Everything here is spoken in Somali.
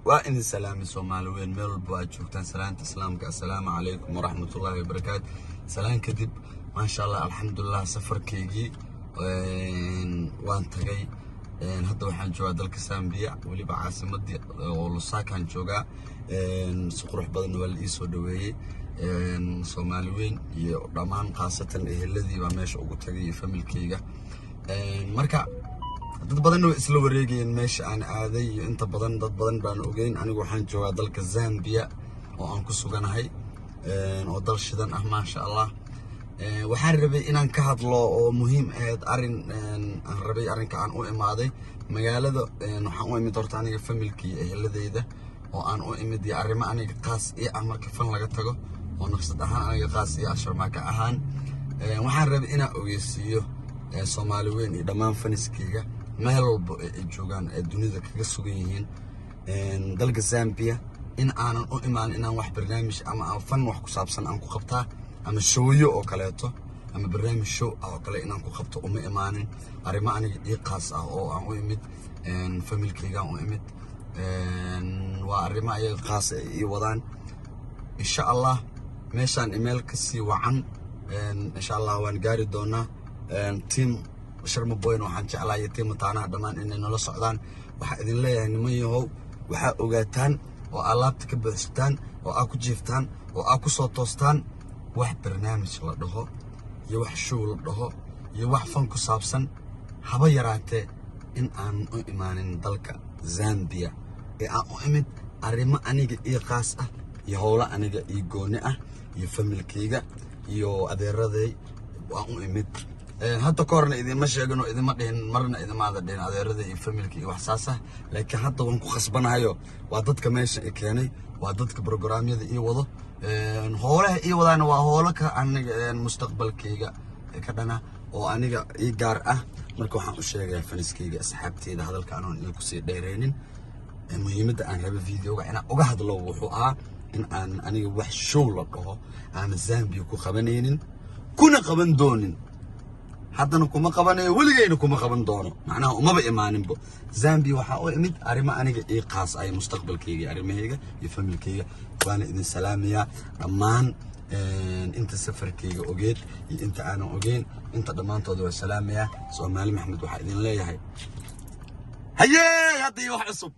Waa idin salaamay, Soomaali weyn, meel walba aad joogtaan. Salaanta Islaamka, assalaamu calaykum waraxmatullaahi wabarakaatu. Salaan kadib, maasha Allah, alxamdulilah, safarkaygii waan tagay. Hadda waxaan joogaa dalka Zambia, weliba caasimadii oo Lusaakaan joogaa. Si qurux badanna waa la ii soo dhaweeyey. Soomaali weyn iyo dhammaan, khaasatan eheladii baa meesha ugu tagay iyo familkayga. Marka dad badanna way isla wareegayeen meesha aan aaday iyo inta badan dad badan baan ogeyn. Anigu waxaan joogaa dalka Zambia oo aan ku suganahay, oo dal shidan ah, maasha Allah. Waxaan rabay inaan ka hadlo oo muhiim ahayd arrin aan rabay, arrinka aan u imaaday magaalada. Waxaan u imid horta aniga familkii iyo eheladeyda oo aan u imid iyo arrimo aniga qaas ii ah, marka fan laga tago, oo nafsad ahaan aniga qaas ii ah, Sharmaaka ahaan. Waxaan rabay inaan ogeysiiyo Soomaali weyn iyo dhammaan fans-keyga meel walba ay joogaan ee dunida kaga sugan yihiin dalka Zambia in aanan u imaan inaan wax barnaamij ama aan fan wax ku saabsan aan ku qabtaa ama show-yo oo kaleeto ama barnaamij show ah oo kale inaan ku qabto uma imaanin. Arrimo aniga ii qaas ah oo aan u imid, familkeygaan u imid, waa arrimo ayaga qaas ay ii wadaan. Insha Allah meeshaan imeel kasii wacan insha Allah waan gaari doonaa. Team Sharma Boyna waxaan jeclahay iyo team Mataanaha dhammaan inay nala socdaan. Waxaa idin leeyahay, niman yahow, waxaa ogaataan oo alaabta ka buuxsataan oo aa ku jiiftaan oo aa ku soo toostaan, wax barnaamij la dhaho iyo wax show la dhaho iyo wax fan ku saabsan haba yaraatee in aanan u imaanin dalka Zambia ee aan u imid arrimo aniga ii qaas ah iyo howlo aniga ii gooni ah iyo familkayga iyo adeeraday waan u imid. Hadda ka horna idinma sheegin oo idinma dhihin, marna idimaada dhihin adeerada iyo familka iyo wax saas ah, laakiin hadda waan ku khasbanahayo. Waa dadka meesha i keenay, waa dadka programyada ii wado, hoolaha ii wadaana waa hoolo ka aniga mustaqbalkayga ka dhana oo aniga ii gaar ah. Marka waxaan u sheegayaa fans-kayga, asxaabteyda, hadalka anoon idin kusii dheeraynin, muhiimadda aan raba videoga inaan uga hadlo wuxuu ahaa in aan aniga wax show la dhaho aan Zambia ku qabanaynin, kuna qaban doonin. Haddana kuma qabanayo, weligayna kuma qaban doono. Macnaha umaba imaaninbo Zambia. Waxaa u imid arrimo aniga ii qaas ay, mustaqbalkayga, arrimahayga iyo familkayga. Waana idin salaamayaa dhammaan inta safarkayga ogeed iyo inta aanan ogeyn, inta dhammaantooda waa salaamayaa. Soomaali Maxamed, waxaa idin leeyahay, hayee, hadda iyo wax cusub.